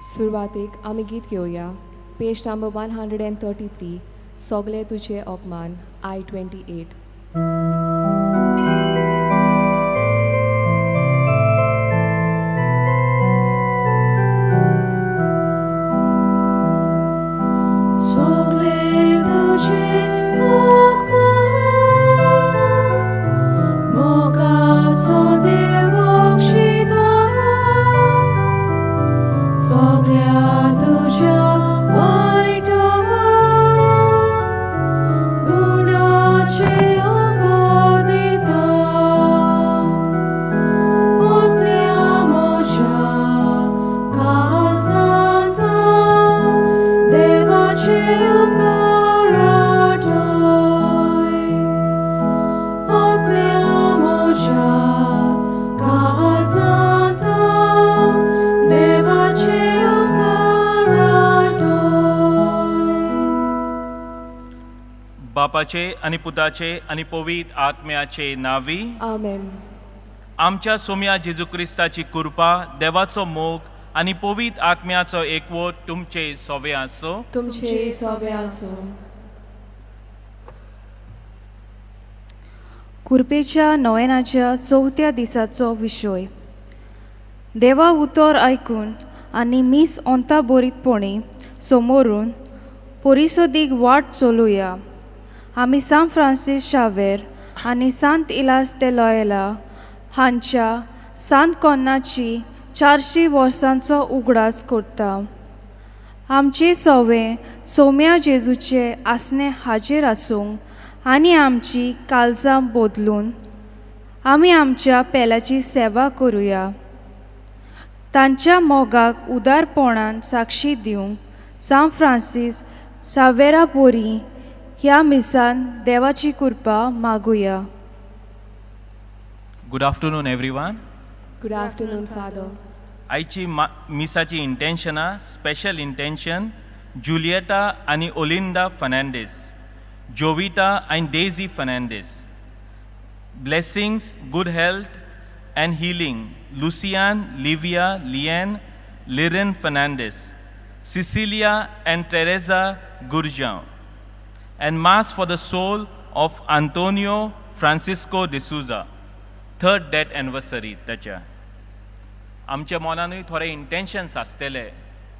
सुरवातेक आमी गीत घेवया. पेज नंबर 133, सोगले तुजे अपमान, I 28. सगळे तुजे अपमान, मोगाचो देव बक्षिता. सगळ्या तुज्या वायटा गुणाचे उपकार दिता. ओतया म्हज्या काळजांत देवाचे उपकार आठय. ओतया म्हज्या काळजांत देवाचे उपकार आठय. बापाचे आनी पुताचे आनी पवित्र आत्म्याचे नावी. आमेन. आमच्या सोम्या जेजू क्रिस्ताची कृपा, देवाचो मोग आनी पवित्र आत्म्याचो एकवट तुमचे सोवे आसो. तुमचे सोवे आसूं. कुरपेच्या नोवेनाच्या चवथ्या दिसाचो विशय, देवा उतर आयकून आनी मीस ओंता बरीतपणी समोरून परिसोदीक वाट चलुया. आमी सांत फ्रांसीस शावेर आनी सांत इलास दे लोयला हांच्या सांत कोन्नाची 400 वर्सांचो उगडास करता. आमचे सोवे सोम्या जेजूचे आसणे हाजेर आसूंक आनी आमची काळजां बदलून आमी आमच्या पेल्याची सेवा करुया. तांच्या मोगाक उदारपणान साक्षी दिवंक सांत फ्रांसीस सावेरा पोरी ह्या मिसान देवाची कृपा मागुया. Good afternoon, everyone. Good afternoon, Father. आयची मिसाची इंटेन्शनां, स्पेशल इंटेन्शन, जुलियटा आनी ओलिंडा फर्नांडीस, जोविता आनी Daisy Fernandes. Blessings, good health and healing, Lucian, Livia, Lian, Lirin Fernandes, Cecilia and Teresa Gurjao, and Mass for the soul of Antonio Francisco D'Souza, third death anniversary त्याच्या. आमच्या मनानूय थोडे intentions आसतले,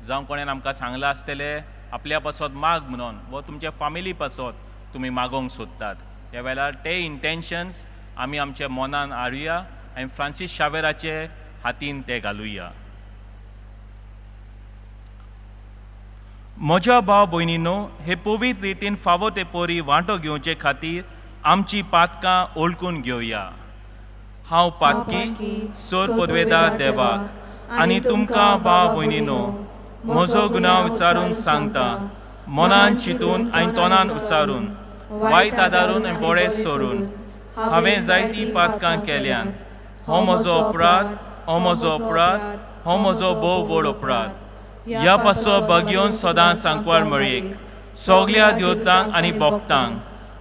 जावं कोणेन आमकां सांगलां आसतलें आपल्या पासत माग म्हणून वो तुमच्या फामिली पासत तुमी मागोवंक सोदतात. ह्या वेळार ते इंटेन्शन्स आमी आमच्या मनान हाडुया आनी फ्रांसीस शावेराचे हातीन ते घालुया. म्हज्या भाव भयणीनो, हे पवित्र रितीन फावो ते परी वांटो घेवचे खातीर आमची पातकां ओळखून घेवया. हांव पातकी सोर पदवेदार देवाक आनी तुमकां भाव भयणीनो म्हजो गुन्यांव विचारून सांगता. मनान चिंतून आनी तोंडान उच्चारून, वायट आदारून आनी बोळे सोडून हांवें जायतीं पातकां केल्यान. हो म्हजो अपराध, हो म्हजो अपराध, हो म्हजो भोव व्हड अपराध. ह्या पासो बगयोन सदां सांकवार मरयेक, सगल्या देवतांक आनी भक्तांक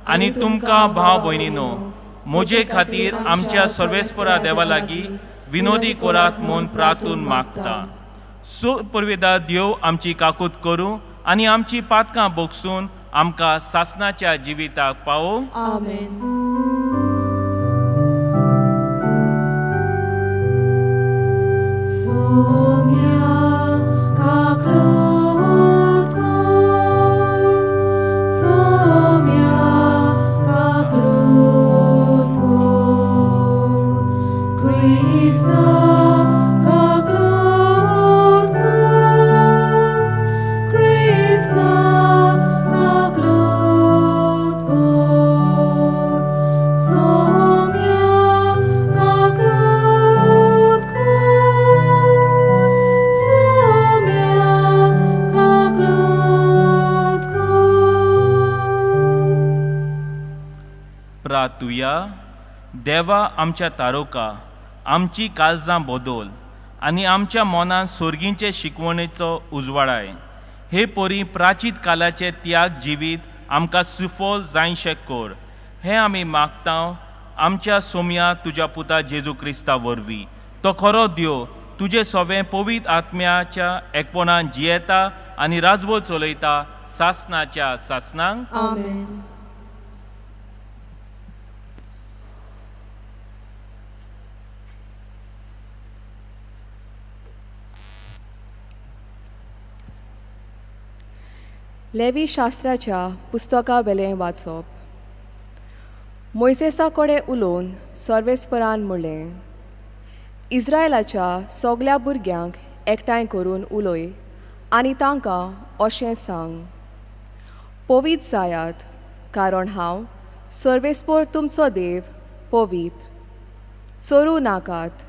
आनी तुमकां भाव भयणीनो म्हजे खातीर आमच्या सर्वेस्परा देवा लागीं विनोदी करात म्हूण प्रार्थून मागता. सो पुर्वेदार देव आमची काकूत करूं आनी आमची पातकां बोगसून आमकां सासनाच्या जिविताक पावोवं. आमेन. सोम्या काकलूत कोर, सोम्या काकलूत कोर, क्रिस्ता काकलूत कोर, क्रिस्ता काकलूत कोर, सोम्या काकलूत कोर, सोम्या काकलूत कोर. प्रातुया. देवा आमच्या तारोका, आमची काळजां बदल आनी आमच्या मनान सोर्गींचे शिकवणेचो उजवाडाय. हे परी प्राचीत कालाचे त्याग जिवीत आमकां सुफल जायशें कर. हें आमी मागता आमच्या सोमया तुज्या पुता जेजू क्रिस्ता वरवीं. तो खरो देव. तुजे सोवें पवित्र आत्म्याच्या एकपणान जियेता आनी राजवट चलयता सासनाच्या सासनांक. आमेन. लेवी शास्त्राच्या पुस्तका वेलें वाचप. मोयसेसा कडेन उलोवन सर्वेस्परान म्हणलें, इस्रायलाच्या सगल्या भुरग्यांक एकठांय करून उलय आनी तांकां अशें सांग, पवित्र जायात, कारण हांव सर्वेस्पर तुमचो देव पवित्र. चोरूं नाकात,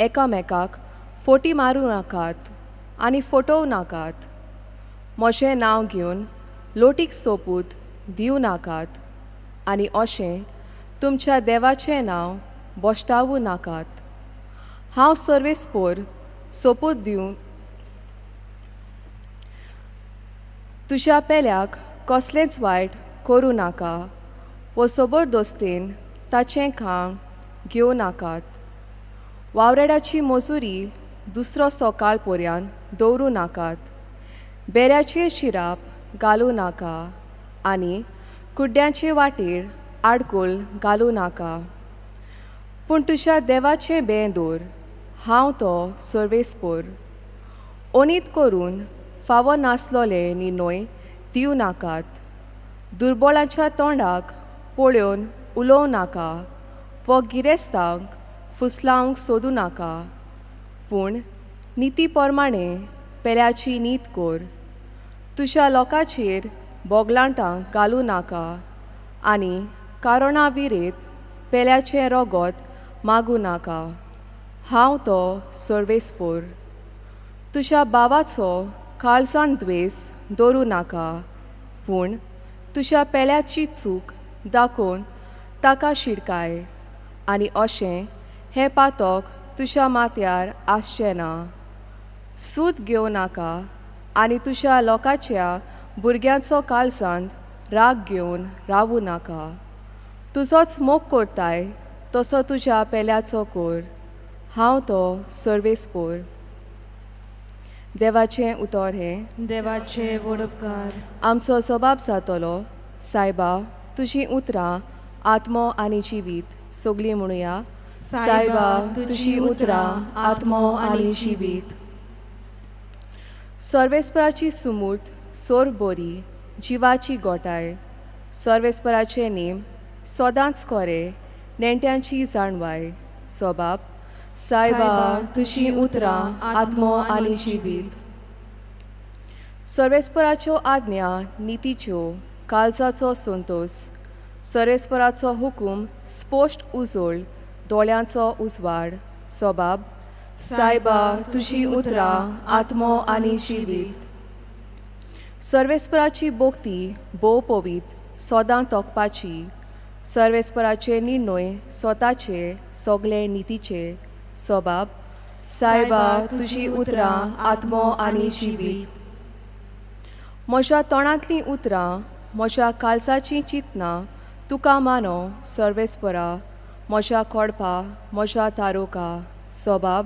एकामेकाक फोटी मारूं नाकात आनी फटोवं नाकात. म्हजें नांव घेवन लोटीक सोपूत दिवं नाकात आनी अशें तुमच्या देवाचें नांव बोश्टावूं नाकात. हांव सर्वेस्पोर सोपूत दिवन तुज्या पेल्याक कसलेंच वायट करूं नाका वो सबरदस्तेन ताचें खाण घेवं नाकात. वावरेडाची मजुरी दुसरो सकाळ पर्यान दवरूं नाकात. बेऱ्याचेर शिराप घालूं नाका आनी कुड्ड्यांचे वाटेर आडकोळ घालूं नाका. पूण तुज्या देवाचें बें दवर, हांव तो सर्वेस्पोर. ओनीत करून फावो नासलोले निर्णय दिवं नाकात. दुर्बोळाच्या तोंडाक पळोवन उलोवं नाका वो गिरेस्तांक फुसलावंक सोदूं नाका. पूण निती प्रमाणे पेल्याची नीत कर. तुज्या लोकांचेर बोगलांटां घालूं नाका आनी कारणा विरेत पेल्याचें रोगोत मागूं नाका. हांव तो सर्वेस्पोर. तुज्या भावाचो काळजान द्वेस दवरूं नाका, पूण तुज्या पेल्याची चूक दाखोवन ताका शिडकाय आनी अशें हें पातक तुज्या माथ्यार आसचें ना. सूत घेवं नाका आनी तुज्या लोकांच्या भुरग्यांचो काळजांत राग घेवन रावूं नाका. तुजोच मोग करताय तसो तुज्या पेल्याचो कोर. हांव तो सर्वेस्पोर. देवाचें उतर हें. देवाचे वडपकार. आमचो सबाब जातलो. सायबा, तुजीं उतरां आत्मो आनी जिवीत. सगलीं म्हणुया, सायबा तुजीं उतरां आत्मो आनी जिवीत. सर्वेस्पराची सुमूर्त सोर बोरी जिवाची गोठाय. सर्वेस्पराचे नेम सदांच कोरे नेणट्यांची जाणवाय. सोबाब. सायबा तुजीं उतरां आत्मो आनी जिवीत. सर्वेस्पराच्यो आज्ञा नितीच्यो काळजाचो संतोस. सर्वेस्पराचो हुकूम स्पश्ट उजळ दोळ्यांचो उजवाड. सोबाब. सायबा तुजीं उतरां आत्मो आनी जिवीत. सर्वेस्पराची भक्ती भोव पवित्र सदां तोखपाची. सर्वेस्पराचे निर्णय स्वताचे सगळे नितीचे. सोबाब. सायबा तुजीं उतरां आत्मो आनी जिवीत. म्हज्या तोंडांतलीं उतरां म्हज्या काळजाचीं चिंतनां तुका मानो सर्वेस्परा, म्हज्या कोडपा म्हज्या तारोका. सोबाब.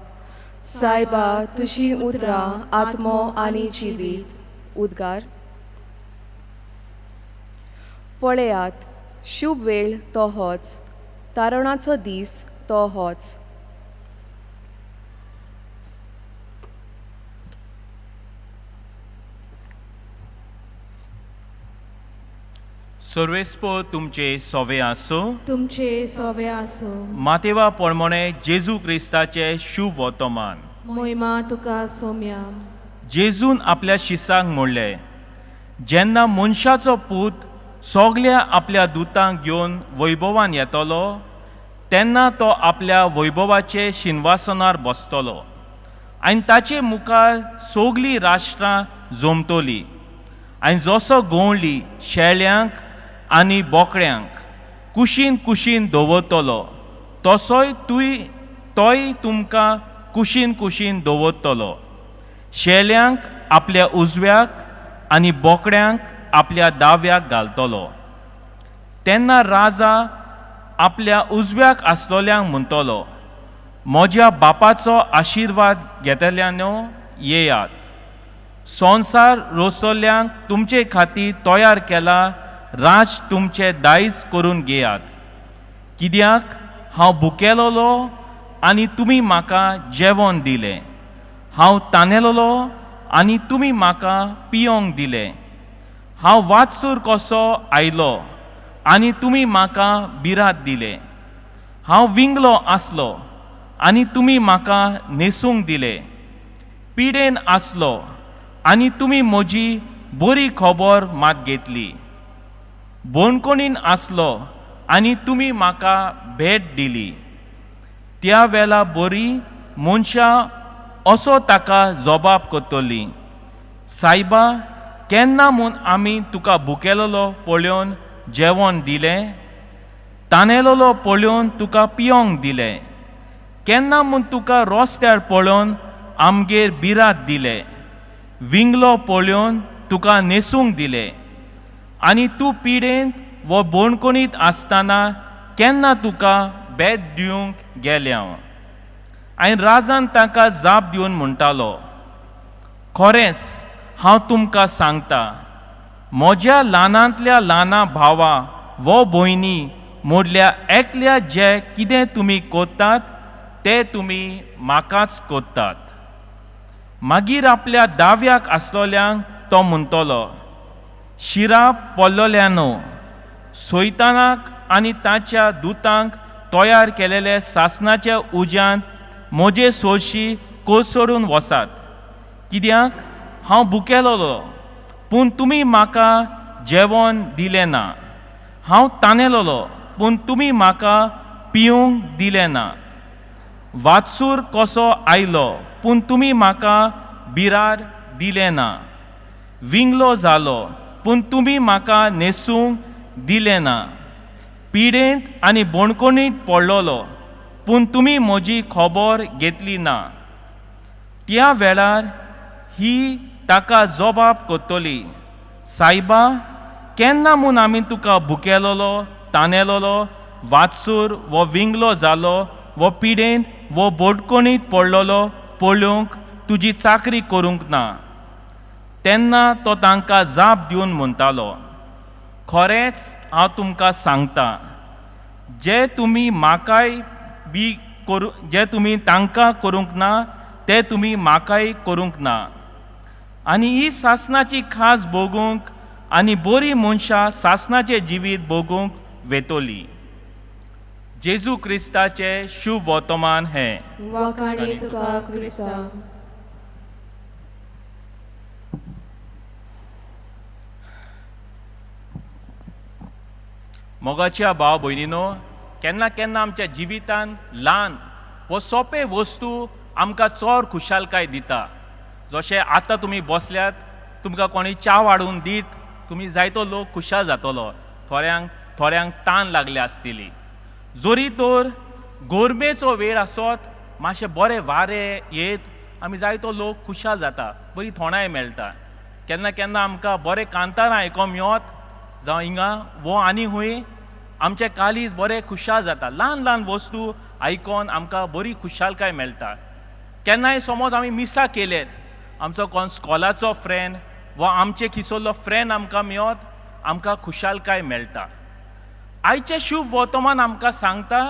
सायबा तुजीं उतरां आत्मो आनी जिवीत. उद्गार. पळयात, शुभ वेळ तो होच, तारणाचो दीस तो होच. सर्वेस्पोर तुमचे सोवे आसूं. तुमचे सोवे आसूं. मातेवा प्रमाणे जेजू क्रिस्ताचें शुभ वर्तमान. मोहिमा तुका सोम्या. जेजून आपल्या शिसांक म्हणलें, जेन्ना मनशाचो पूत सगल्या आपल्या दुतांक घेवन वैभवान येतलो तेन्ना तो आपल्या वैभवाचे शिनवासनार बसतलो आनी ताचे मुखार सगलीं राष्ट्रां जमतलीं आनी जसो गवळी शेळ्यांक आनी बोकड्यांक कुशीन कुशीन दवरतलो तसोय तूंय तोय तुमकां कुशीन कुशीन दवरतलो. शेळ्यांक आपल्या उजव्याक आनी बोकड्यांक आपल्या दाव्याक घालतलो. तेन्ना राजा आपल्या उजव्याक आसलोल्यांक म्हणटलो, म्हज्या बापाचो आशिर्वाद घेतल्यानो येयात. संवसार रोसतल्यांक तुमचे खातीर तयार केला राज तुमचें दायज करून घेयात. कित्याक हांव भुकेलोलो आनी तुमी म्हाका जेवण दिलें, हांव तानेलोलो आनी तुमी म्हाका पियोंक दिलें, हांव वाचसूर कसो आयलो आनी तुमी म्हाका बिरात दिलें, हांव विंगलो आसलो आनी तुमी म्हाका न्हेसूंक दिलें, पिडेन आसलो आनी तुमी म्हजी बरी खबर मात घेतली, बोणकोणीन आसलो आनी तुमी म्हाका भेट दिली. त्या वेळा बरी मनशां असो ताका जबाब करतली, सायबा केन्ना म्हूण आमी तुका भुकेलोलो पळोवन जेवण दिलें, तानेलोलो पळोवन तुका पियोंक दिलें, केन्ना म्हूण तुका रस्त्यार पळोवन आमगेर बिरात दिलें, विंगलो पळोवन तुका न्हेसूंक दिलें, आनी तूं पिडेंत वो बोणकोणीत आसतना केन्ना तुका बेत दिवंक गेलें हांव. आनी राजान तांकां जाप दिवन म्हणटालो, खरेंच हांव तुमकां सांगता, म्हज्या ल्हानांतल्या ल्हाना भावा वो भयणी मोडल्या एकल्या जें कितें तुमी करतात तें तुमी म्हाकाच करतात. मागीर आपल्या दाव्याक आसलोल्यांक तो म्हणटलो, शिरा पडलोल्यानो, सैतानाक आनी ताच्या दुतांक तयार केलेले सासणाच्या उज्यांत म्हजे सोरशी कोसळून वसात. कित्याक हांव भुकेलोलो पूण तुमी म्हाका जेवण दिलें ना, हांव तानेलोलो पूण तुमी म्हाका पिवंक दिलें ना, वाचसूर कसो आयलो पूण तुमी म्हाका बिरार दिलें ना, विंगलो जालो पूण तुमी म्हाका न्हेसूंक दिलें ना, पिडेंत आनी बोणकोणीत पडलोलो पूण तुमी म्हजी खबर घेतली ना. त्या वेळार ही ताका जबाब करतली, सायबा केन्ना म्हूण आमी तुका भुकेलोलो, तानेलोलो, वाचसूर वो विंगलो जालो वो पिडेंत वो बोडकोणीत पडलोलो पळोवंक तुजी चाकरी करूंक ना. तेन्ना तो तांकां जाप दिवन म्हणटालो, खरेंच हांव तुमकां सांगता, जे तुमी म्हाकाय बी करूं, जे तुमी तांकां करूंक ना ते तुमी म्हाकाय करूंक ना. आनी ही सासणाची खास भोगूंक आनी बरी मनशां सासणाचें जिवीत भोगूंक वेतोली. जेजू क्रिस्ताचें शुभ वर्तमान हें. वाखाणी तुका क्रिस्ता. मोगाच्या भाव भयणीनो, केन्ना केन्ना आमच्या जिवितान ल्हान वो सोंपे वस्तू आमकां चड खुशालकाय दिता. जशें आतां तुमी बसल्यात, तुमकां कोणी च्या हाडून दीत तुमी जायतो लोक खुशाल जातलो. थोड्यांक थोड्यांक तान लागल्या आसतली. जोरी तर गोरमेचो वेळ आसत, मातशें बरें वारें येत आमी जायतो लोक खुशाल जाता, बरी थोंडाय मेळटा. केन्ना केन्ना आमकां बरें कांतारां आयकोंक मेळत जावं हिंगा वो आनी खूंय, आमचें काळीज बरें खुशाल जाता. ल्हान ल्हान वस्तू आयकोन आमकां बरी खुशालकाय मेळटा. केन्नाय समज आमी मिसां केलेत, आमचो कोण स्कॉलाचो फ्रेंड वा आमचे खिसोल्लो फ्रेंड आमकां मेळत, आमकां खुशालकाय मेळटा. आयचें शुभ वर्तमान आमकां सांगता,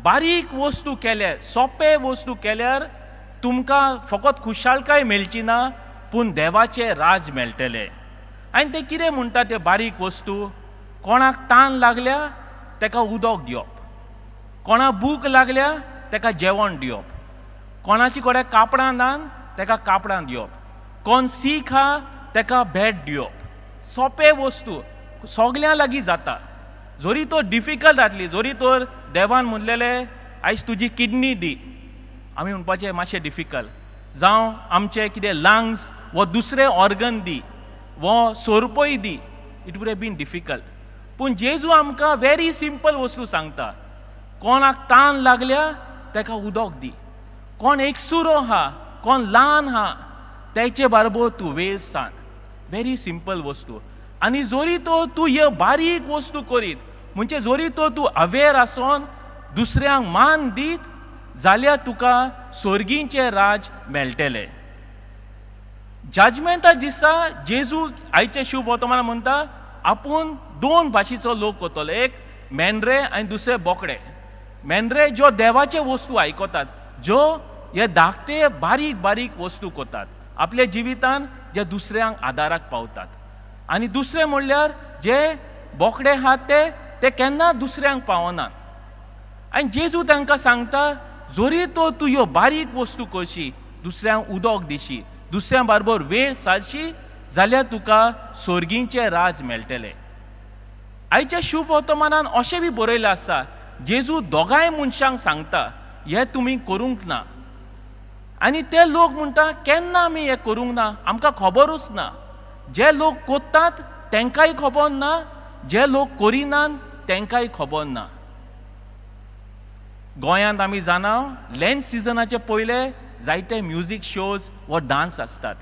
बारीक वस्तू केल्यार, सोंपे वस्तू केल्यार तुमकां फकत खुशालकाय मेळची ना, पूण देवाचें राज मेळटलें. आनी ते कितें म्हणटा ते बारीक वस्तू, कोणाक तान लागल्या तेका उदक दिवप, कोणाक भूक लागल्या तेका जेवण दिवप, कोणाची कडेन कापडां ना तेका कापडां दिवप, कोण सीख आहा तेका भेट दिवप. सोंपे वस्तू सगल्यां लागीं जाता. जोरी तो डिफिकल्ट जातली, जोरी तर देवान म्हणलेलें आयज तुजी किडनी दी, आमी म्हणपाचें मातशें डिफिकल्ट, जावं आमचें कितें लंग्स वो दुसरें ऑर्गन दी वो सोरपय दी, it would have been difficult. पूण जेजू आमकां वेरी सिंपल वस्तू सांगता, कोणाक तान लागल्या तेका उदक दी, कोण एकसुरो आहा, कोण ल्हान आहा तेचे बारबोर तूं वेळ सान. वेरी सिंपल वस्तू. आनी जोरी तो तूं ह्यो बारीक वस्तू करीत, म्हणजे जोरी तो तूं अवेर आसोन दुसऱ्यांक मान दीत जाल्यार तुका सोर्गींचें राज मेळटलें. जजमेंटा दिसा जेजू आयचे शुभ वर्तमान म्हणटा आपूण दोन भाशेचो लोक करतलो, एक मेंढरे आनी दुसरे बोकडे. मेंढरे ज्यो देवाचे वस्तू आयकतात, ज्यो हे धाकटे बारीक बारीक वस्तू करतात आपल्या जिवितान, जे दुसऱ्यांक आदाराक पावतात. आनी दुसरें म्हणल्यार जे बोकडे आहात ते ते केन्ना दुसऱ्यांक पावनात. आनी जेजू तांकां सांगता जरी तो तूं ह्यो बारीक वस्तू करशी, दुसऱ्यांक उदक दिशी, दुसऱ्यां बरोबर वेळ सारशी जाल्यार तुका सोर्गींचें राज मेळटलें. आयच्या शुभ वर्तमानान अशें बी बरयलें आसा, जेजू दोगांय मनशांक सांगता हें तुमी करूंक ना. आनी ते लोक म्हणटा केन्ना आमी हें करूंक ना, आमकां खबरूच ना. जे लोक कोत्तात तेंकांय खबर ना, जे लोक करिनात तेंकांय खबर ना. गोंयांत आमी जाणा लँड सिजनाचे पयले जायते म्युजीक शोज वा डांस आसतात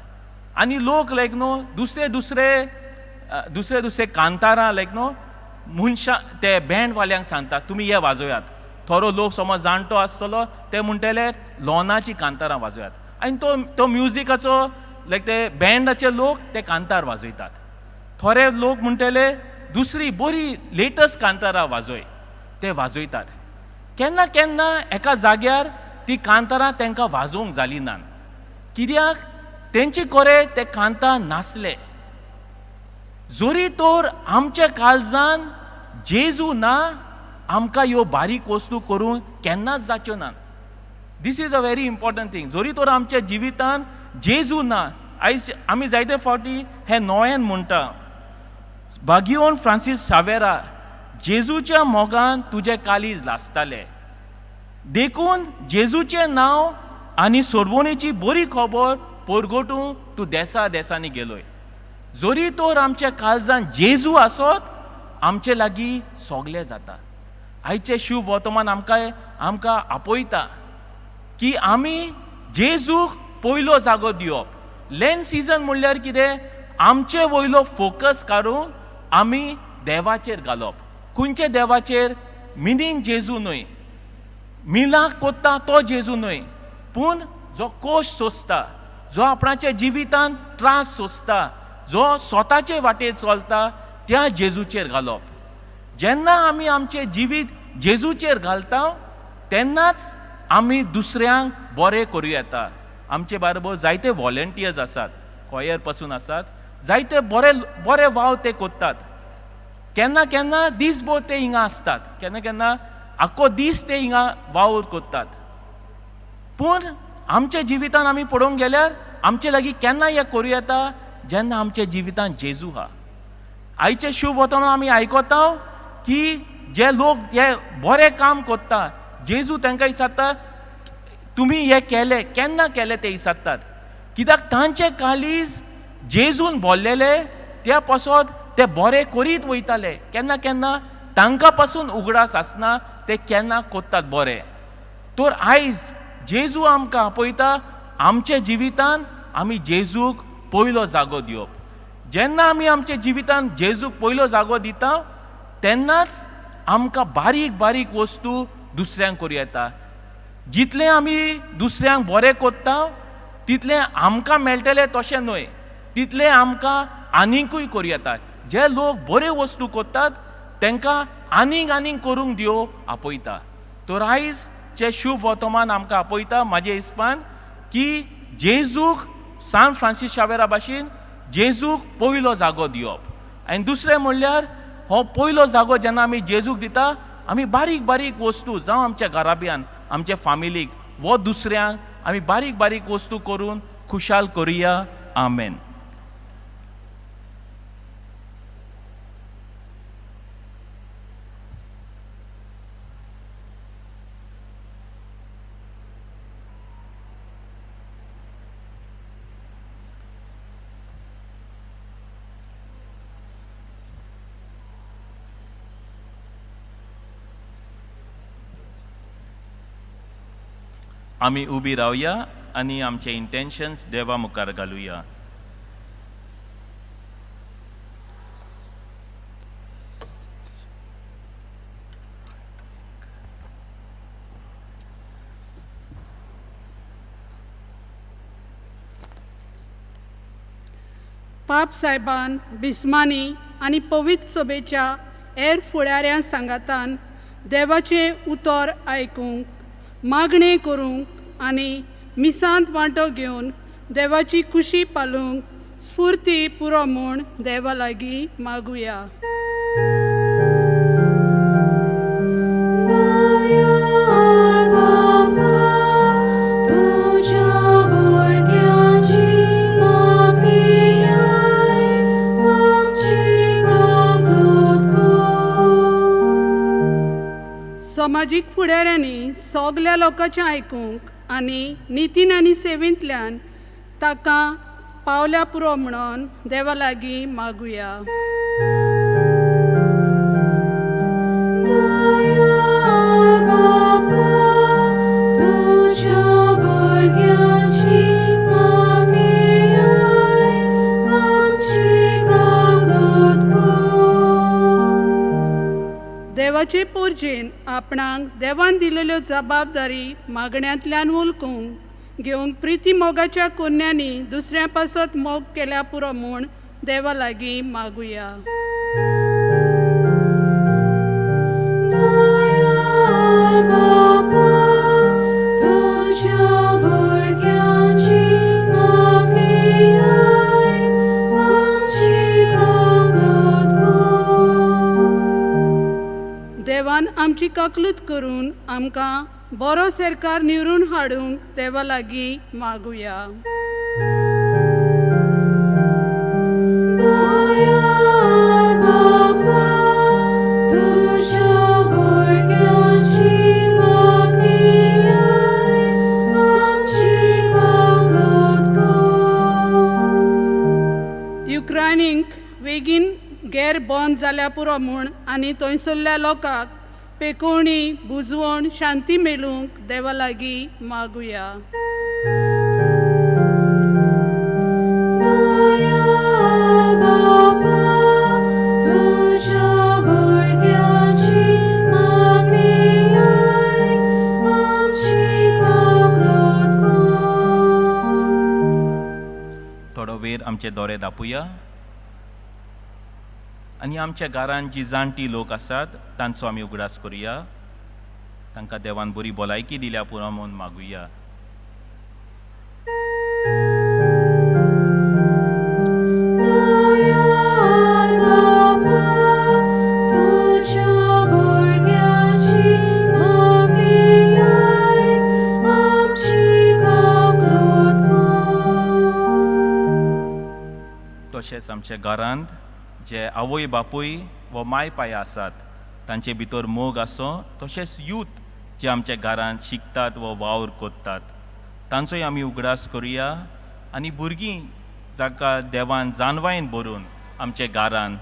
आनी लोक लायक न्हू दुसरे दुसरे दुसरे दुसरे कांतारां लायक न्हू मनशां ते बँडवाल्यांक सांगतात तुमी हे वाजोयात. थोडो लोक समज जाणटो आसतलो ते म्हणटले लोनाची कांतारां वाजोयात आनी तो तो म्युजिकाचो लायक ते बँडाचे लोक ते कांतार वाजयतात. थोडे लोक म्हणटले दुसरी बरी लेटस्ट कांतारां वाजय, ते वाजयतात. केन्ना केन्ना एका जाग्यार ती कांतारां तांकां वाजोवंक जाली ना, कित्याक तेंचे कोरे ते कांतार नासले. जरी तर आमच्या काळजान जेजू ना, आमकां ह्यो बारीक वस्तू करूंक केन्नाच जाच्यो ना. This is a very important thing. जरी तर आमच्या जिवितान जेजू ना, आयज आमी जायते फावटी हें नोयेन म्हणटा, बागियोन फ्रांसीस सावेरा जेजूच्या मोगान तुजें काळीज लासतालें, देखून जेजूचें नांव आनी सोडवणेची बरी खबर परगटूंक तूं देसा देसांनी गेलोय. जरी तर आमच्या काळजान जेजू आसत आमचे लागीं सगलें जाता. आयचें शुभ वर्तमान आमकां आमकां आपयता की आमी जेजूक पयलो जागो दिवप. लॅन सिजन म्हणल्यार कितें, आमचे वयलो फोकस काडून आमी देवाचेर घालप. खंयचे देवाचेर? मिनीन जेजू न्हय, मिलाक कोत्ता तो जेजू न्हय, पूण जो कोश सोंसता, जो आपणाच्या जिवितान त्रास सोंसता, जो स्वताचे वाटेर चलता त्या जेजूचेर घालप. जेन्ना आमी आमचें जिवीत जेजूचेर घालता तेन्नाच आमी दुसऱ्यांक बरें करूं येता. आमचे बारोबर जायते वॉलंटियर्स आसात, कॉयर पासून आसात, जायते बरे बरे वाव ते करतात. केन्ना केन्ना दीसभर ते हिंगा आसतात, केन्ना केन्ना आख्खो दीस ते हिंगा वावर करतात. पूण आमच्या जिवितान आमी पळोवंक गेल्यार आमचे लागीं केन्ना हें करूं येता, जेन्ना आमच्या जिवितान जेजू आहा. आयचें शुभ वर्तमान आमी आयकता की जे लोक हे बरें काम करता, जेजू तांकां विचारता तुमी हें केलें केन्ना केलें ते विचारतात, कित्याक तांचें काळीज जेजून भरलेलें त्या पासत ते बरें करीत वयताले. केन्ना केन्ना तांकां पासून उगडास आसना ते केन्ना करतात बरें. तर आयज जेजू आमकां आपयता आमच्या जिवितान आमी जेजूक पयलो जागो दिवप. जेन्ना आमी आमच्या जिवितान जेजूक पयलो जागो दिता तेन्नाच आमकां बारीक बारीक वस्तू दुसऱ्यांक करूं येता. जितलें आमी दुसऱ्यांक बरें करता तितलें आमकां मेळटलें तशें न्हय, तितलें आमकां आनीकूय करूं येता. जे लोक बऱ्यो वस्तू करतात तांकां आनीक आनीक करूंक दियो आपयता. तर आयज जे शुभ वर्तमान आमकां आपयता म्हाजे हिसपान की जेजूक सान फ्रांसीस शावेरा भाशेन जेजूक पयलो जागो दिवप. आनी दुसरें म्हणल्यार हो पयलो जागो जेन्ना आमी जेजूक दिता, आमी बारीक बारीक वस्तू जावं आमच्या घराब्यान, आमच्या फामिलीक वो दुसऱ्यांक आमी बारीक बारीक वस्तू करून खुशाल करुया. आमेन. आमी उबी रावया आनी आमचे इंटेन्शन्स देवा मुखार घालुया. पाप सायबान बिस्मानी आनी पवित्र सभेच्या हेर फुडाऱ्यां सांगातान देवाचें उतर आयकूंक मागणें करूंक आनी मिसांत वांटो घेवन देवाची खुशी पालूंक स्फुर्ती पुरो म्हूण देवा लागीं मागुया. दयाळ बापा तुज्या भुरग्यांची मागणी आयक आमची काकूत कर. समाजीक फुडाऱ्यांनी सगल्या लोकांचें आयकूंक आनी नितीन आनी सेवेंतल्यान ताका पावल्या पुरो म्हणून देवा लागीं मागुया. दयाळ बापा तुज्या भुरग्यांची मागणी आयक आमची काकूत कर. देवाचे पोरजेन आपणाक देवान दिलेल्यो जबाबदारी मागण्यांतल्यान उलकूंक घेवंक प्रिती मोगाच्या कोन्यांनी दुसऱ्या पासत मोग केल्या पुरो म्हूण देवा लागीं मागुया. दयाळ बापा तुज्या भुरग्यांची मागणी आयक आमची काकूत कर. देवान आमची काकलूत करून आमकां बरो सरकार निवडून हाडूंक देवा लागीं मागुया. दयाळ बापा तुज्या भुरग्यांची मागणी आयक आमची काकूत कर. युक्रायनीक बेगीन गैर बंद जाल्या पुरो म्हूण आनी थंयसरल्या लोकांक पेकोवणी बुजवण शांती मेळूंक देवा लागीं मागुया. दयाळ बापा तुज्या भुरग्यांची मागणी आयक आमची काकूत कर. थोडो वेळ आमचे दोरे दापुया आनी आमच्या घरान जी जाणटी लोक आसात तांचो आमी उगडास करुया. तांकां देवान बरी भलायकी दिल्या पुरो म्हूण मागुया. दयाळ बापा तुज्या भुरग्यांची मागणी आयक आमची काकूत कर. तशेंच आमच्या घरांत जे आवय बापूय वा माय पाय आसात तांचे भितर मोग आसो, तशेंच यूथ जे आमच्या घरांत शिकतात वा वावर करतात तांचोय आमी उगडास करुया. आनी भुरगीं जाका देवान जानवायन भरून आमच्या घरान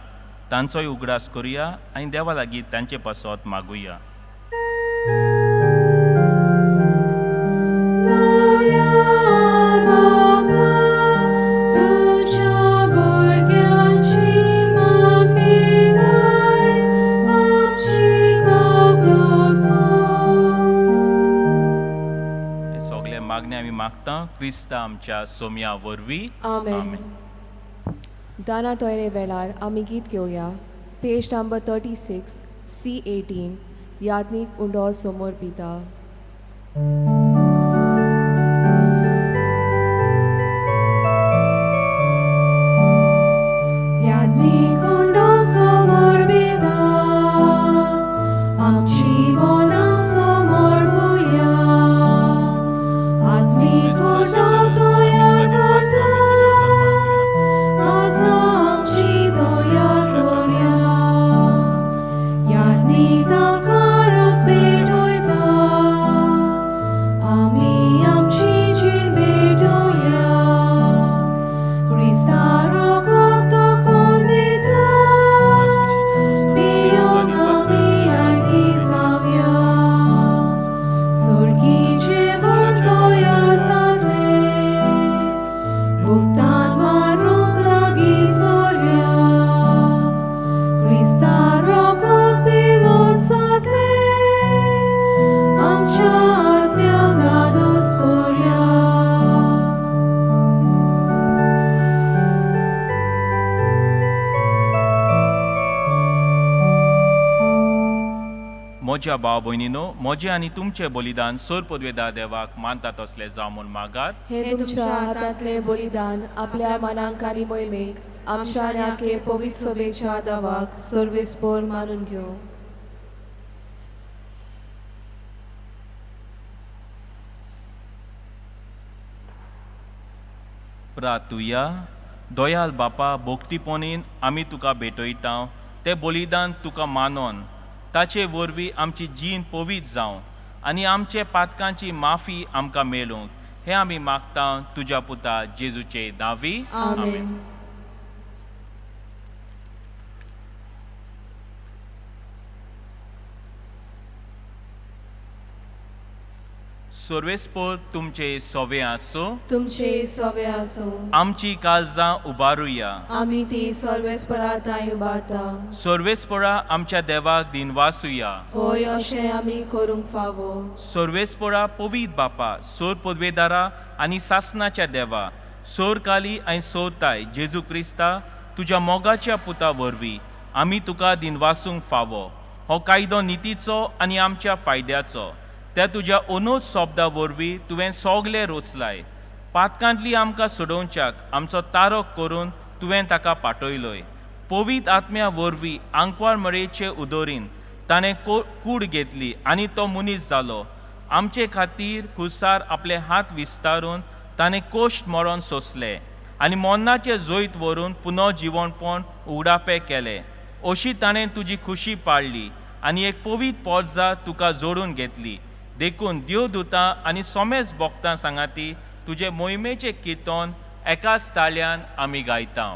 तांचोय उगडास करुया आनी देवा लागीं तांचे पासत मागुया. दयाळ बापा तुज्या भुरग्यांची मागणी आयक आमची काकूत कर. हे सगळे मागणे आमी मागता क्रिस्ता आमच्या सोम्या वरवीं. आमेन. दाना तोयरे वेळार आमी गीत घेवया. पेज नंबर 36 C18 याज्ञीक उंडो समोर पिता. याज्ञीक उंडो समोर पिता आमची मनां समोर भुया आत्मीक उंडो तयार करता आज आमची तयार करया याज्ञीक ताका रोस पेटयता. म्हज्या भाव भयणीनो, म्हजें आनी तुमचें बलिदान सोर पदवेदार देवाक मानता तसलें जावं म्हूण मागात. हे तुमच्या हातांतलें बलिदान आपल्या मनांक आनी मोहिमेक आमच्या आनी आखे पवित्र सभेच्या दावाक सर्वेस्पोर मानून घेवं. प्रातुया. दयाल बापा, भोक्तीपणीन आमी तुका भेटयता तें बलिदान तुका मानोन ताचे वरवीं आमची जीण पवित्र जावं आनी आमचे पातकांची माफी आमकां मेळूंक हें आमी मागता तुज्या पुता जेजूचे नांवी. आमेन. सर्वेस्पोर तुमचे सोवे आसूं. तुमचे सोवे आसूं. आमची काळजां उबारुया. आमी ती सर्वेस्परा तांय उबारता. सर्वेस्पोरा आमच्या देवाक दिनवासुया. होय, अशें आमी करूंक फावो. सर्वेस्पोरा पवित्र बापा, सोर पदवेदारा आनी सासनाच्या देवा, सोर काली आनी सोरताय जेजू क्रिस्ता तुज्या मोगाच्या पुता वरवीं आमी तुका दिनवासूंक फावो. हो कायदो नितीचो आनी आमच्या फायद्याचो. त्या तुज्या अनोज शब्दा वरवीं तुवें सगलें रोचलाय. पातकांतली आमकां सोडोवच्याक आमचो तारक करून तुवें ताका पाटयलोय. पवित्र आत्म्या वरवीं आंकवार मरेचे उदोरीन ताणें कूड घेतली आनी तो मनीस जालो. आमचे खातीर खुर्सार आपले हात विस्तारून ताणें कोश्ट मरण सोंसलें आनी मरणाचें जैत व्हरून पुनः जिवणपण उगडापें केलें. अशी ताणें तुजी खुशी पाळ्ळी आनी एक पवित्र पोरजा तुका जोडून घेतली. देखून देवदुतां आनी सोमेस भक्तां सांगाती तुजे मोहिमेचें किर्तन एकाच ताळ्यान आमी गायता.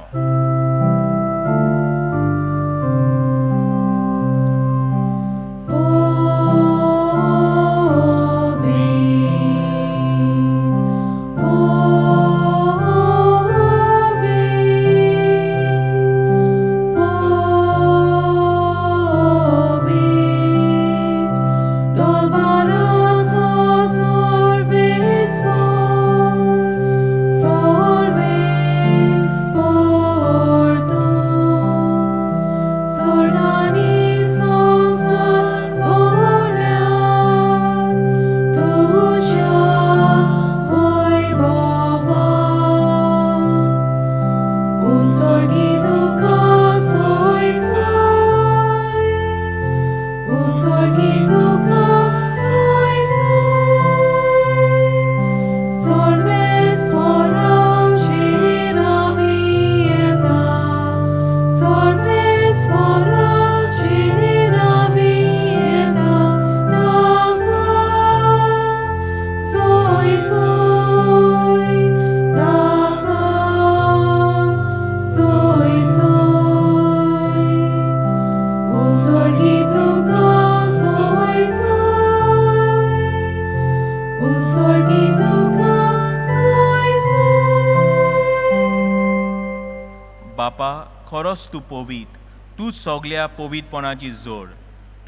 बापा, खरोच तूं पवीत, तूं सगल्या पवित्रपणाची जोड.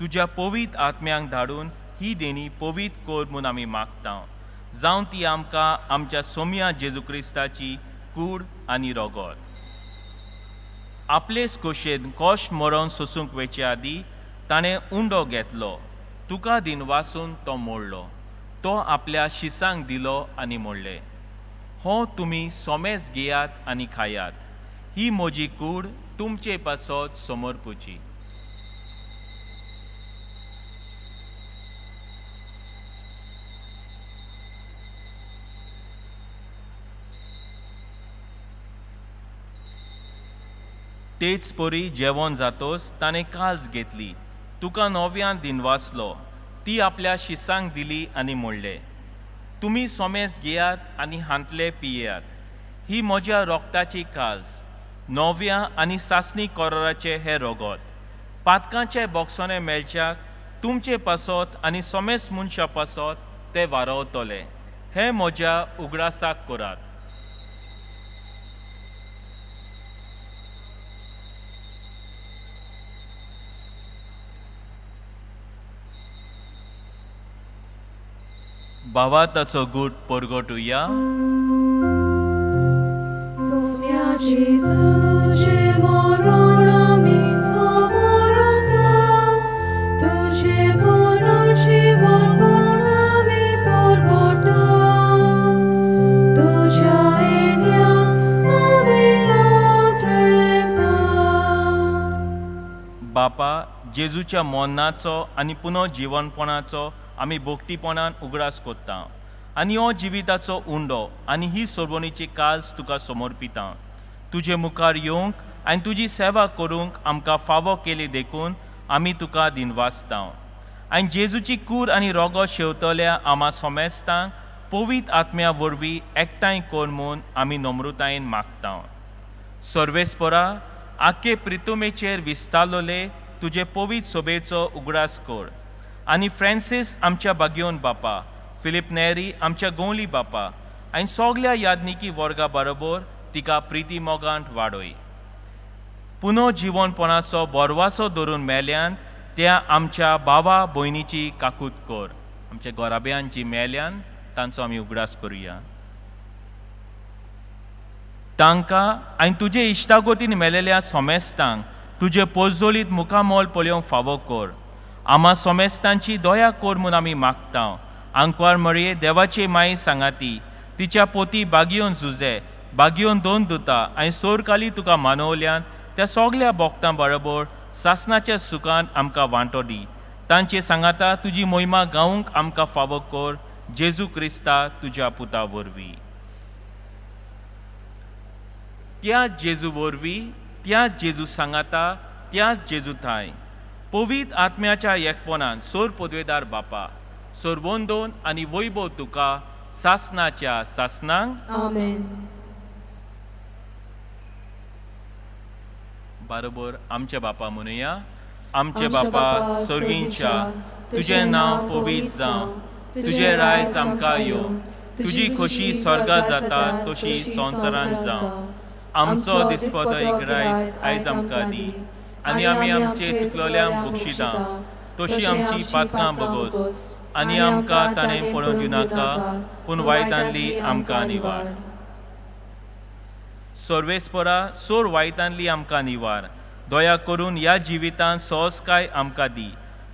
तुज्या पवित्र आत्म्यांक धाडून ही देणी पवित्र कर म्हूण आमी मागता. जावं ती आमकां आमच्या सोम्या जेजू क्रिस्ताची कूड आनी रोगोत. आपलेच खोशेन कोश मरण सोसूंक वेचे आदीं ताणें उंडो घेतलो, तुका दिनवासून तो मोडलो, तो आपल्या शिसांक दिलो आनी म्हणलें, हो तुमी सोमेस घेयात आनी खायात, ही म्हजी कूड तुमचे पासत समर्पुची. तेच परी जेवण जातोच ताणें काल्स घेतली, तुका नव्यान दिनवासलो, ती आपल्या शिसांक दिली आनी म्हणलें, तुमी सोमेस घेयात आनी हांतले पियेयात, ही म्हज्या रोगताची काल्स, नव्या आनी सासणी कोराराचें हें रोगोत. पातकांचे बोगसोने मेळच्याक तुमचे पासत आनी सोमेस मनशां पासत ते वारवतले. हें म्हज्या उगडासाक करात. बाबा ताचो गूट परगटुया. जेजू तुझे मरण आमी समोरता, तुझे बापा, जेजूच्या मरणाचो आनी पुनः जिवनपणाचो आमी भक्तीपणान उगडास कोत्ता आनी हो जिविताचो उंडो आनी ही सोडवणीची काज तुका समर्पिता. तुजे मुखार येवंक आनी तुजी सेवा करूंक आमकां फावो केली देखून आमी तुका दिनवासता. आनी जेजूची कूर आनी रोगो शेवतल्या आमा सोमेस्तांक पवित्र आत्म्या वरवीं एकठांय कर म्हूण आमी नम्रतायेन मागता. सर्वेस्परा, आख्खे प्रितुमेचेर विस्तारलोले तुजे पवित्र सोबेचो उगडास कर आनी फ्रांसीस आमच्या बागयोन बापा, फिलीप नेरी आमच्या गोंवली बापा आनी सगल्या यादनिकी वर्गा बरोबर तिका प्रिती मोगांत वाडय. पुनो जिवनपणाचो बोरवासो धरून मेल्यान त्या आमच्या बाबा भयणीची काकूत कर. आमच्या गोराब्यान जी मेल्यान तांचो आमी उगडास करुया. तांकां आनी तुजे इश्टागोतीन मेलेल्या सोमेस्तांक तुजे पोजोलीत मुखामोल पळोवंक फावो कर. आमा सोमेस्तांची दया कर म्हूण आमी मागता. आंकवार मरये देवाची माई सांगाती तिच्या पोती बागयोन जुजे बागयोन दोन दुता आनी सोरकाली तुका मानवल्यान त्या सगल्या बोगतां बरोबर सासनाच्या सुखान आमकां वांटो दी. तांचे सांगाता तुजी मोहिमा गावंक आमकां फावो कर, जेजू क्रिस्ता तुज्या पुता वरवीं. त्या जेजू वरवीं, त्या जेजू सांगाता, त्याच जेजू थांय पवित्र आत्म्याच्या एकपणान सोर पदवेदार बापा, सोरवंदोन आनी वैभव तुका सासनाच्या सासनांक. आमेन. बरोबर आमच्या बापा म्हणुया. आमचे बापा सर्गींच्या, तुजें नांव पवित्र जावं, तुजें रायज आमकां येवं, तुजी खोशी स्वर्गा जाता तशी संवसारांत जावं. आमचो दिसपटो एक रायज आयज आमकां दी आनी आमी आमचे चुकलोल्यांक बक्षिता तशी आमची पातकां बगोस आनी आमकां ताणें पळोवन दिवनाका, पूण वायटांतली आमकां निवार. सर्वेस्परा, सोर वायटांतली आमकां निवार. दया करून ह्या जिवितांत सहजकाय आमकां दी.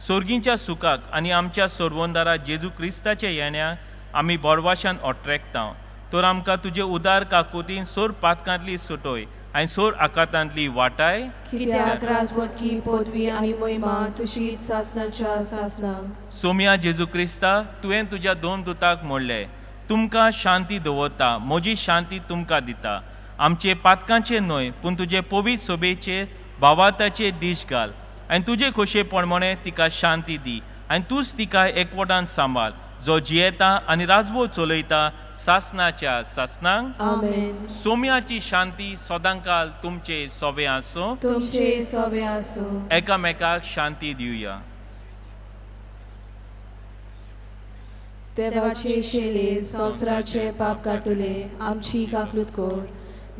सोर्गींच्या सुखाक आनी आमच्या सोरवंदारा जेजू क्रिस्ताच्या येण्याक आमी बोरवाशान अट्रेकता. तर आमकां तुजे उदार काकुतीन सोर पातकांतली सुटोय आनी सोर आकातांतली वाटाय. कित्याक राजवटकी पदवी आनी महिमा तुजीच सासनाच्या सासनाक. सोम्या जेजू क्रिस्ता, तुवें तुज्या दोन दुताक म्हणलें, तुमकां शांती दवरता, म्हजी शांती तुमकां दिता. आमचे पातकांचे न्हय पूण तुजे पवित्र सोबेचेर भावार्थाचेर दीश घाल आनी तुजे खोशये प्रमाणे तिका शांती दी आनी तूंच तिका एकवटान सांबाळ, जो जियेता आनी राजवट चलयता सासनाच्या सासनांक. आमेन. सोम्याची शांती सदांकाल तुमचे सोवे आसूं. तुमचे सोवे आसूं. एकामेकाक शांती दिवया. देवाचे शेले संवसाराचे पाप काडटले, आमची काकलूत कर.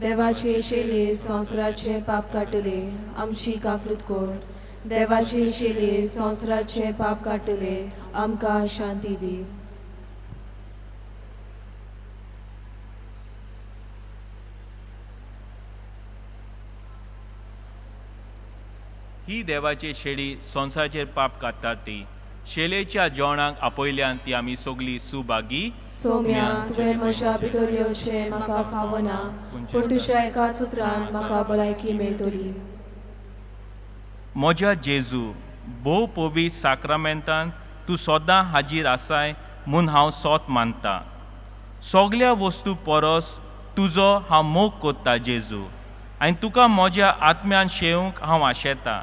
देवाचे शेले संवसाराचे पाप काडटले, आमची काकलूत कर. देवाचे शेले संवसाराचे पाप काडटले, आमकां शांती दी. ही देवाची शेळी संवसाराचेर पाप काडटा ती शेलेच्या जेवणाक आपयल्यान ती आमी सगळी सुभागी. सोम्या, तुवें म्हज्या भितर येवचें म्हाका फावना, पूण तुज्या एकाच उतरान म्हाका भलायकी मेळटली. म्हज्या जेजू, भोव पवित्र साक्रामेंतान तूं सदां हाजीर आसाय म्हूण हांव सोत मानता. सगल्या वस्तू परस तुजो हांव मोग कोत्ता जेजू, आनी तुका म्हज्या आत्म्यान शेवंक हांव आशेतां.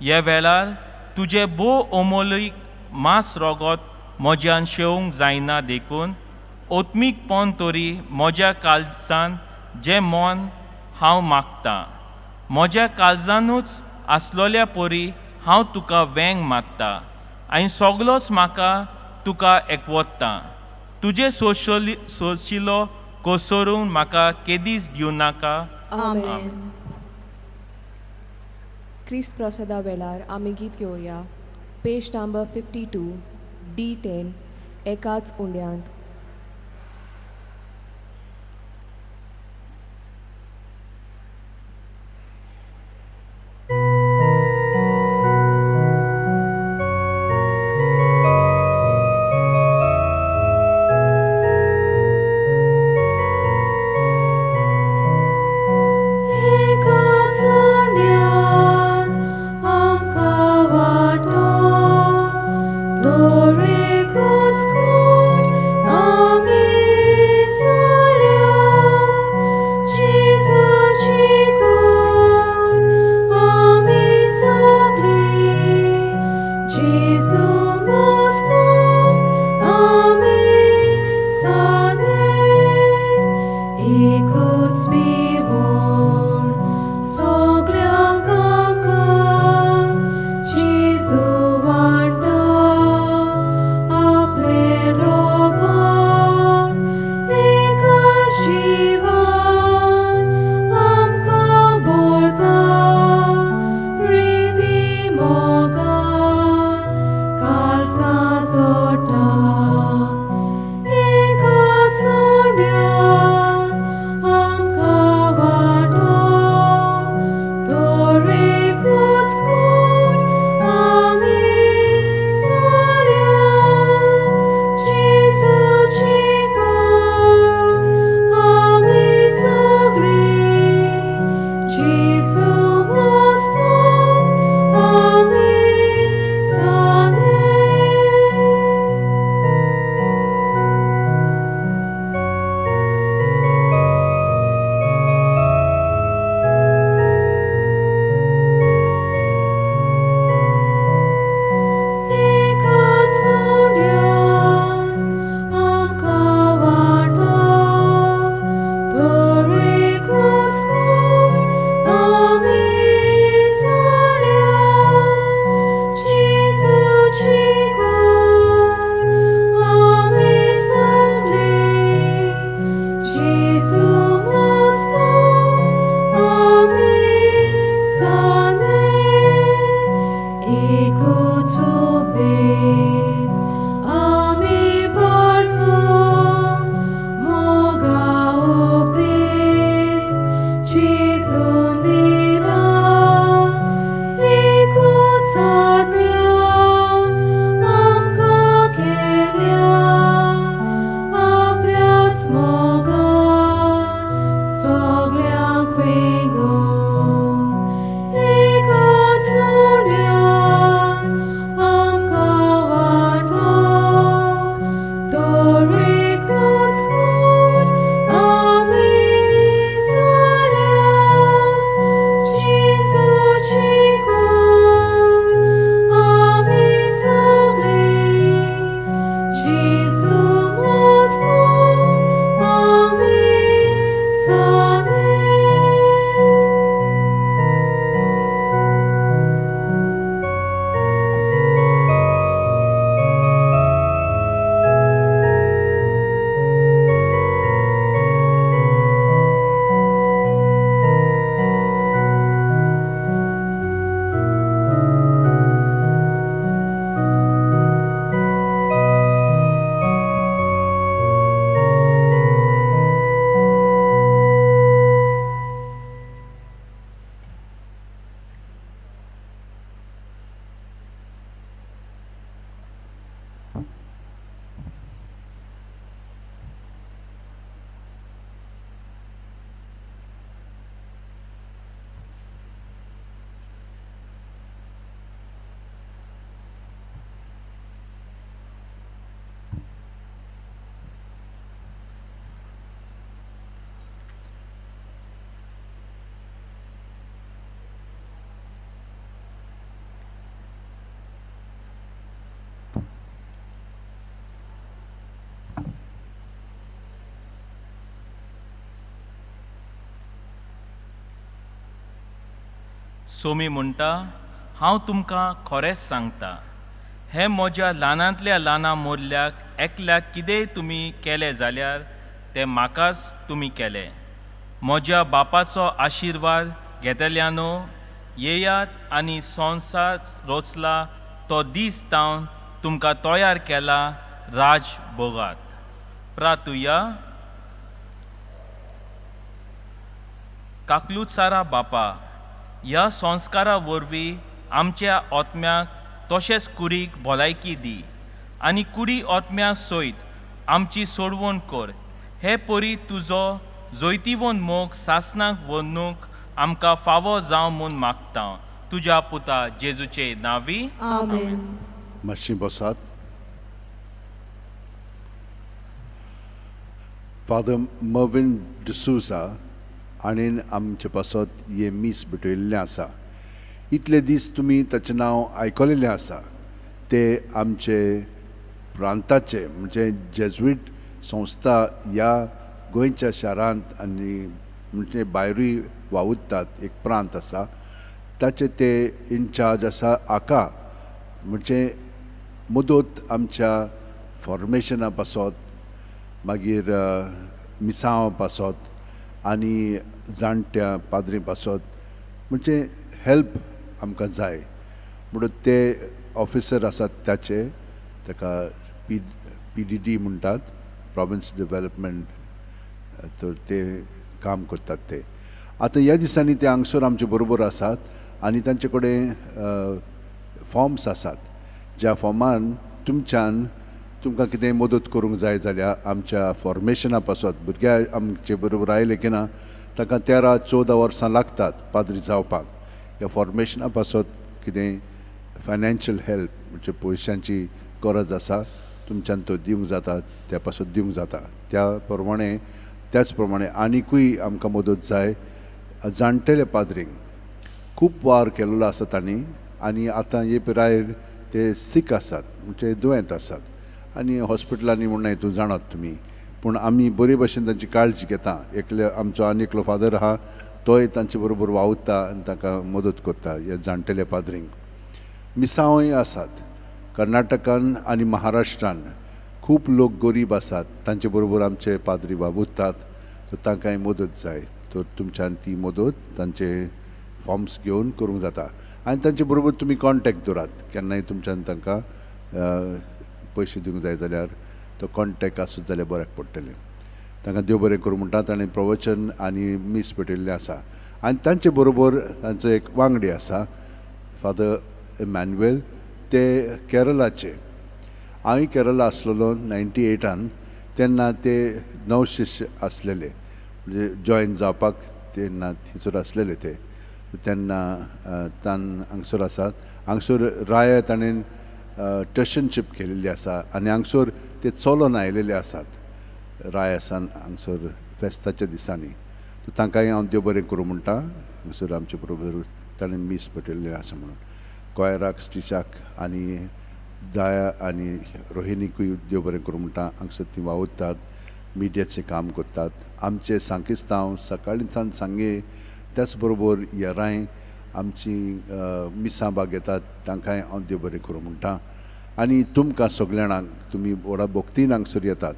ह्या वेळार तुजें भोव अमोलीक मांस रोगत म्हज्यान शेवंक जायना देखून ओत्मीकपण तरी म्हज्या काळजान जें मन हांव मागता, म्हज्या काळजानूच आसलोल्या परी हांव तुका वेंग मारता आनी सगलोच म्हाका तुका एकवटता. तुजें सोशिलो कोसरून म्हाका केदीच दिवं नाका. आमेन. क्रिस्त प्रसादा वेळार आमी गीत घेवया. पेज नंबर 52 D10 एकाच उंड्यांत. एकाच उंड्यान आमकां सोमी म्हणटा, हांव तुमकां खरेंच सांगता, हें म्हज्या ल्हानांतल्या ल्हाना मोरल्याक एकल्याक कितेंय तुमी केलें जाल्यार तें म्हाकाच तुमी केलें. म्हज्या बापाचो आशिर्वाद घेतल्यानो, येयात आनी संवसार रचला तो दीस थावन तुमकां तयार केला राज भोगात. प्रातुया. काकलुचारा बापा, ह्या संस्कारा वरवीं आमच्या आत्म्याक तशेंच कुडीक भलायकी दी आनी कुडी आत्म्या सयत आमची सोडवण कर. हे परी तुजो जैतिवंत मोग सासणाक व्हरूंक आमकां फावो जावं म्हूण मागता, तुज्या पुता जेजूचे नांवी. आमेन. मातशीं बसात. फादर मर्विन डिसूजा हाणें आमचे पासत हें मीस भेटयल्लें आसा. इतले दीस तुमी ताचें नांव आयकलेलें आसा. ते आमचे प्रांताचे, म्हणजे जेज्वीट संस्था ह्या गोंयच्या शारांत आनी म्हणजे भायरूय वावुरतात, एक प्रांत आसा ताचे ते इनचार्ज आसा. हाका म्हणजे मदत आमच्या फॉर्मेशना पासत, मागीर मिसांवा पासत आनी जाणट्या पाद्री पासत म्हणजे हेल्प आमकां जाय म्हणून ते ऑफिसर आसात ताचे, ताका पीडीडी म्हणटात, प्रोविन्स डेवलपमेंट, तर ते काम करतात. ते आतां ह्या दिसांनी ते हांगसर आमचे बरोबर आसात आनी तांचे कडेन फॉर्म्स आसात, ज्या फॉर्मान तुमच्यान तुमकां कितेंय मदत करूंक जाय जाल्यार आमच्या फॉर्मेशना पासत. भुरग्या आमचे बरोबर आयले की ना, तांकां 13-14 वर्सां लागतात पाद्री जावपाक. ह्या फॉर्मेशना पासत कितेंय फायनान्शियल हेल्प, म्हणजे पयशांची गरज आसा, तुमच्यान तो दिवंक जाता, त्या पासत दिवंक जाता. त्या प्रमाणे, त्याच प्रमाणे आनिकूय आमकां मदत जाय. जाणटेले पाद्रींक खूब वावर केल्लो आसा तांणी आनी आतां हे पिरायेर ते सीक आसात, म्हणजे दुयेंत आसात आनी हॉस्पिटलांनी म्हूण हितून जाणात तुमी, पूण आमी बरे भशेन तांची काळजी घेता. एकले आमचो आनी एकलो फादर आहा, तोय तांचे बरोबर वावुरता आनी तांकां मदत करता. ह्या जाणटेल्या पाद्रींक मिसांवय आसात. कर्नाटकान आनी महाराष्ट्रान खूब लोक गरीब आसात, तांचे बरोबर आमचे पाद्री वावुरतात, तर तांकांय मदत जाय, तर तुमच्यान ती मदत तांचे फॉर्म्स घेवन करूंक जाता आनी तांचे बरोबर तुमी कॉन्टेक्ट दवरात. केन्नाय तुमच्यान तांकां पयशे दिवंक जाय जाल्यार तो कॉन्टेक्ट आसत जाल्यार बऱ्याक पडटलें. तांकां देव बरें करूं म्हणटा. ताणें प्रवचन आनी मीस पेटयल्लें आसा आनी तांचे बरोबर तांचो एक वांगडी आसा, फादर इमॅन्युएल, ते केरलाचे. हांवूय केरला आसलेलो 98, तेन्ना ते नव शिश्य आसलेले, म्हणजे जॉयन जावपाक तेन्ना थंयसर आसलेले ते. तेन्ना तान हांगसर आसात. हांगसर राया ताणें टर्शनशीप केलेली आसा आनी हांगसर ते चलोन आयलेले आसात रायासान हांगसर फेस्ताच्या दिसांनी. तर तांकांय हांव देव बरें करूं म्हणटा, हांगसर आमचे बरोबर ताणें मीस पेटयल्लें आसा म्हणून. कॉयराक, स्टिचाक आनी दया आनी रोहिणीकूय देव बरें करूं म्हणटा. हांगसर ती वावुरतात, मिडियाचें काम करतात. आमचे सांकिस्तांव सकाळीं सावन सांगे, त्याच बरोबर येरांय आमची मिसां भाग घेतात, तांकांय हांव देव बरें करूं म्हणटा. आनी तुमकां सगल्या जाणांक, तुमी व्हडा भक्तीन हांगसर येतात,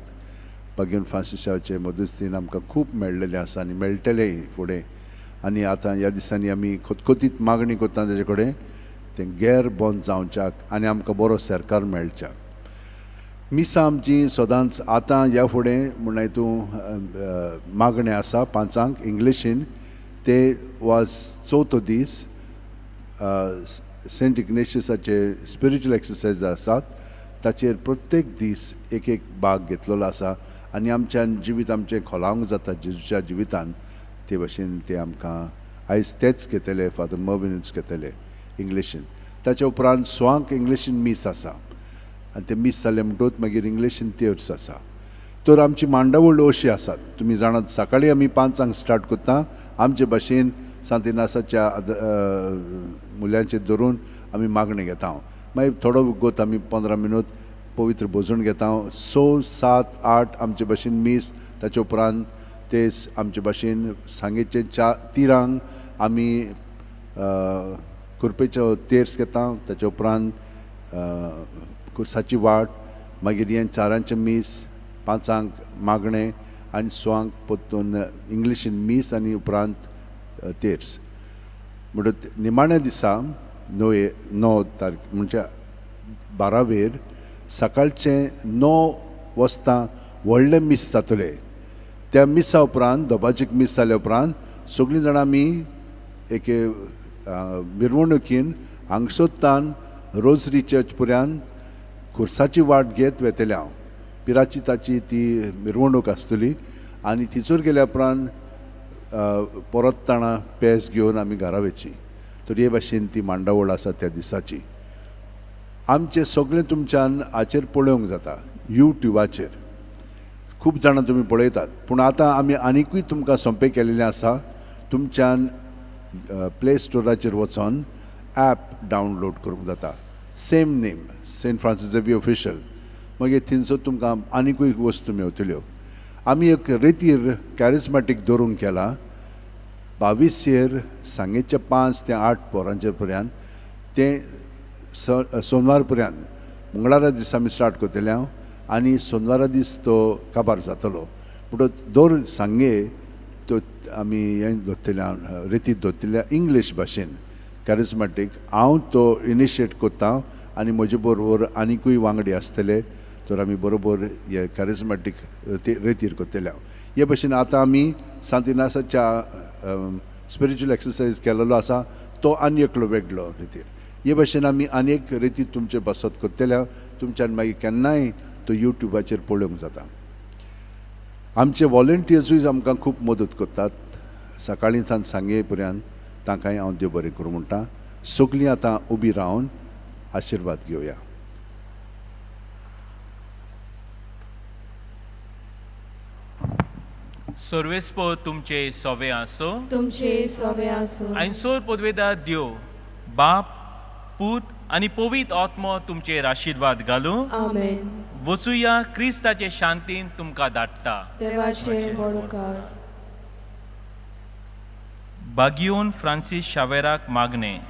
बागेवन फ्रांसिसाचे मदतीन आमकां खूब मेळ्ळेलें आसा आनी मेळटलेंय फुडें. आनी आतां ह्या दिसांनी आमी खतखतीत मागणी करता तेजे कडेन, तें गैर बंद जावच्याक आनी आमकां बरो सरकार मेळच्याक. मिसां आमची सदांच आतां ह्या फुडें म्हण हितून मागणें आसा 5 इंग्लिशीन. ते वाज चवथो दीस सेंट इग्नेशियसाचे स्पिरिच्युअल एक्सरसायज आसात, ताचेर प्रत्येक दीस एक एक भाग घेतलेलो आसा आनी आमच्यान जिवीत आमचें खोलावंक जाता जेजूच्या जिवितान. ते भशेन ते आमकां आयज तेच घेतले, फादर मर्विनूच घेतले इंग्लिशीन. ताच्या उपरांत स्वांक इंग्लिशीन मीस आसा आनी तें मीस जालें म्हणटकूच मागीर इंग्लिशीन तेर्स आसा. तर आमची मांडावळ अशी आसात, तुमी जाणात. सकाळीं आमी 5 स्टार्ट करता आमचे भाशेन सांत इनासाच्या मुल्यांचेर धरून आमी मागणें घेता. मागीर थोडो गोत आमी 15 मिनट पवित्र भोजन घेता. 6, 7, 8 आमचे भाशेन मीस. ताचे उपरांत ते आमचे भाशेन सांगेचे 4 तिरांक आमी कुरपेचो तेर्स घेता, ताच्या उपरांत कुर्साची वाट, मागीर हें चारांचें मीस, पांचांक मागणें आनी सवांक परतून इंग्लिशीन मीस आनी उपरांत तेर्स. म्हणटच निमाण्या दिसा 9 तारखे म्हणजे 12वेर सकाळचें 9 वाजता व्हडलें मीस जातलें. त्या मिसा उपरांत दोबाजीक मीस जाल्या उपरांत सगळीं जाणां आमी एके मिरवणुकीन हांगसोत्तान रोजरी चर्च पर्यंत खुर्साची वाट घेत वेतले हांव. पिराची ताची ती मिरवणूक आसतली आनी थंयसर गेल्या उपरांत परत ताणा पेज घेवन आमी घरा वयची. तर हे भाशेन ती मांडावळ आसा त्या दिसाची. आमचें सगळें तुमच्यान हाचेर पळोवंक जाता, युट्युबाचेर खूब जाणां तुमी पळयतात, पूण आतां आमी आनिकूय तुमकां सोंपें केलेलें आसा. तुमच्यान प्ले स्टोराचेर वचोन ॲप डावनलोड करूंक जाता, same name, Saint Francis Xavier official. मागीर थिंनसर तुमकां आनिकूय वस्तू मेवतल्यो. आमी एक रेतीर कॅरिस्मॅटीक दवरूंक केला 22 सांगेच्या 5 ते 8 वरांचेर पर्यंत, तें सोनवार पर्यंत. मंगळारा दीस आमी स्टार्ट करतले हांव आनी सोनवारा दीस तो काबार जातलो. म्हणटच दर सांगे तो आमी हें दवरतले, रेतीर दवरतले इंग्लीश भाशेन कॅरिस्मॅटीक. हांव तो इनिशिएट करता आनी म्हजे बरोबर आनिकूय वांगडी आसतले, तर आमी बरोबर हे कॅरिस्मॅटीक रेतीर करतले हांव. हे भशेन आतां आमी सांत इनासाच्या स्पिरिच्युअल एक्सरसायज केलेलो आसा, तो आनी एकलो वेगळो रेतीर. हे भशेन आमी आनी एक रेतीर तुमचे पासत करतले. तुमच्यान मागीर केन्नाय तो युट्युबाचेर पळोवंक जाता. आमचे वॉलंटियर्सूय आमकां खूब मदत करतात सकाळीं सावन सांगे पर्यंत, तांकांय हांव देव बरें करूं म्हणटा. सगळीं आतां उबी रावन आशिर्वाद घेवया. सर्वेस्पो तुमचे सोवे आसो. तुमचे सोवे आसूं. आनी सोर पदवेदार देव बाप, पूत आनी पवित्र आत्मो तुमचेर आशिर्वाद घालूं. आमेन. वचुया, क्रिस्ताचे शांतीन तुमकां धाडटा. देवाचे बडोकार. बागियोन फ्रांसीस शावेराक मागणें.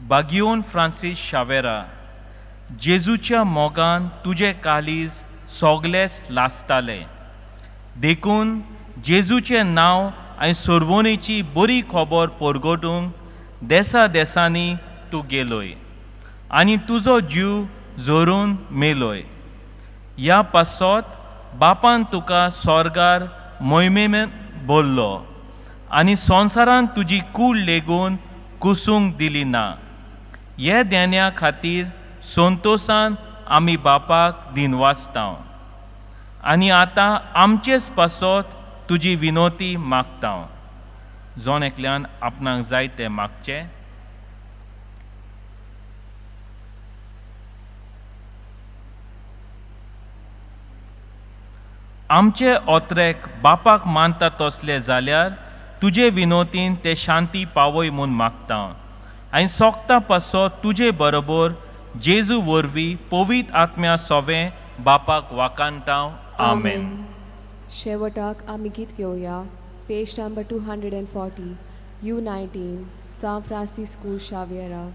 बागियोन फ्रांसीस शावेरा, जेजूच्या मोगान तुजें कालीज सोगलेच लासतालें, देखून जेजूचें नांव आनी सोरवणेची बरी खबर परगटूंक देसा देसांनी तूं गेलोय आनी तुजो जीव जोरून मेलोय. ह्या पासत बापान तुका सोर्गार मोहिमेन बोल्लो आनी संवसारान तुजी कूड लेगून कुसूंक दिली ना. हे देण्या खातीर संतोसान आमी बापाक दिनवासता आनी आतां आमचेच पासत तुजी विनोती मागता. जण एकल्यान आपणाक जाय तें मागचें. आमचे ओत्रेक बापाक मानता तसले जाल्यार तुजे विनोतीन ते शांती पावय म्हूण मागता आनी सोगता पासत तुजे बरोबर जेजू वरवीं पवित्र आत्म्या सोवें बापाक वाकांताव. आमेन. शेवटाक आमी गीत घेवया, page number 240, U 19, Sao Francisco Xaviera.